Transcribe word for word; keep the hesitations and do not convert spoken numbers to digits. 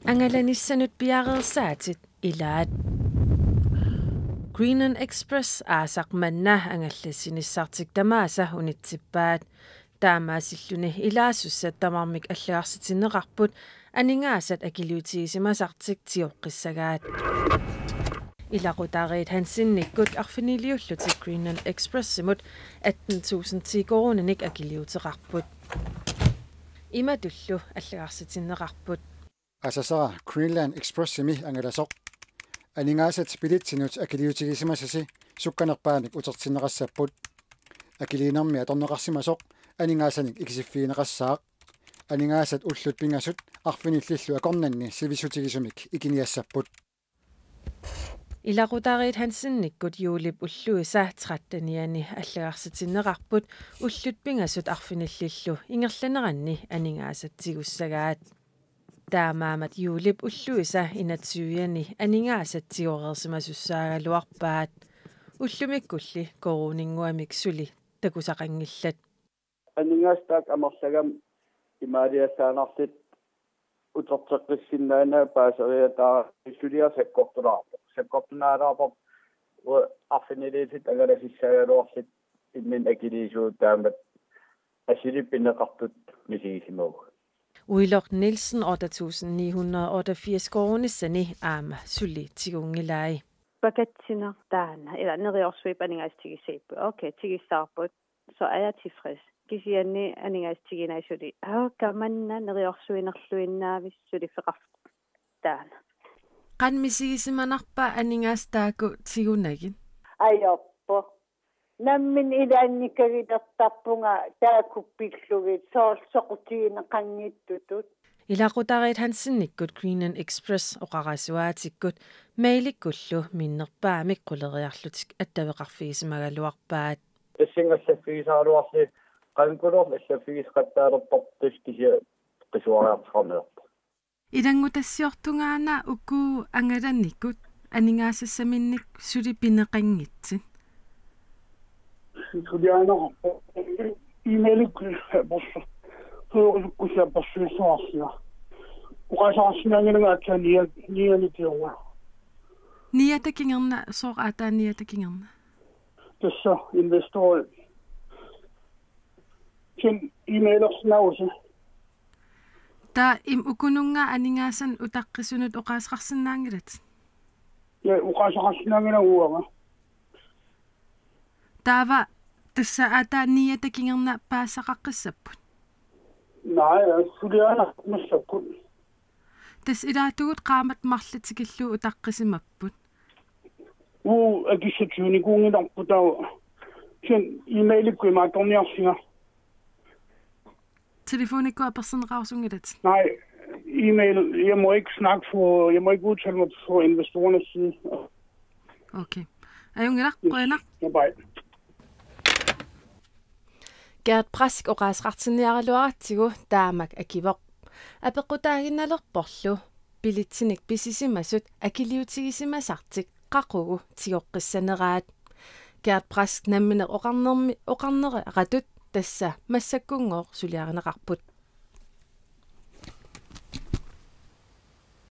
Angalanissanut piareersaatit ilaat. Greenland Express aasaq manna angallassinissartik tamaasa unitsippaat. Taamaasilluni ilaasussat tamarmik allagarsitinneqarput aningaasat akiliutigisimasartik tigoqqissagaat. Ilaqutariit Hansenikkut arfiniliullutik Greenland Expressimut atten tusind koruuninik akiliuteqarput. Imatullu allagarsitinneqarput. Asasara Greenland Expressimi angalasoq. Aningaasat bilitsinut akiliutigisimasasi sukkanerpaamik utertinneqassapput. Akiliinermi atorneqarsimasoq aningaasanik ikisiffigineqassaaq. Aningaasat ullut pingasut arfinillillu akornanni sivissutigisumik ikiniassapput. Ilaqutariit Hansenikkut juulip ulluisa trettenianni allagarsitinneqarput ullut pingasut arfinillillu ingerlaneranni aningaasat tigussagaat. Taamaammat juulip ulluisa enogtyvianni aningaasat tigoreersimasussaagaluarpaat. Ullumikkulli koruuninnguamik suli takusaqanngillat. Aningaasat taakku amerlagami imaaliassaannarlutik uterteqqissinnaanera paaseriataarami suliaq sakkortunaarpoq. Sakkortunaalaarpoq uagut arfiniliullutik angalasissaagaluarlutik imminut akiliisugut taamatut asuli pineqartutut misigisimavagut. Uiloq Nielsen otte tusind ni hundrede otteogfirs koruunissani aamma suli tigunngilai. Pakatsineq taanna, ila neriorsuipput aningaasat tigussagipput. Okay, tigussavarput. Så er jeg tilfreds. Kisianni aningaasat tigunagu suli. Aa, kamanna neriorsuinerluinnaavissi suliffeqarfik taanna. Qanoq misigisimanarpa aningaasat taakku tigunagit? Ajorpoq. Nammineq ilaanni kagilertarpunga taakku pillugit soorlu soqutigineqanngitsutut. Ilaqutariit Hansenikkut Greenland Express oqarasuaatikkut mailikkullu minnerpaamik quleriarlutik attaveqarfigisimagaluarpaat. Tassunga allaffigisaraluarlunga qankulor allaffigisaqattaalerparput kisianni qisuariartoqarniarpoq. Ilanngutassiortungaana uku angalanikut aningaasassaminnik suli pineqanngitsit. Suliaana e-mailikkut apersu-, suurisukkusi apersuissuarsia. Oqaaseqarsinnaanngilanga aatsaat nia-, niani tiua. Niata kingorna, sooq aatsaat niata kingorna? Tassa investori. Sen e-mailersinnaavusi. Taava im ukununnga aningaasanik utaqqisunut oqaaseqarsinnaanngilatit? Ja, oqaaseqarsinnaanngilanga uanga. Taava tassa aatsaat niata kingorna paasisaqaqqissapput? Nej, suliaana massakkut. Tassa ilaatigut qaammat marluk tikillugu utaqqisimapput. Uu, akissat siunikuunngilarput taava. Sen e-mailikkut imaattorniarsinga. Telefonikkut apersorneqarusunngilatit? Nej, e-mail, jeg må ikke snakke for, jeg må ikke udtale mig for investorernes side. Okay. Ajunngilaq, qujanaq. Ja, bye. Gert Brask oqaaseqartinniaraluaratsigu taamak akivoq. Apeqqutaaginnalerporlu bilitsinik pisisimasut akiliutigisimasartik qaqugu tigoqqissaneraat. Gert Brask nammineq oqarnermi-, oqarneratut tassa massakkunngooq suliarineqarput.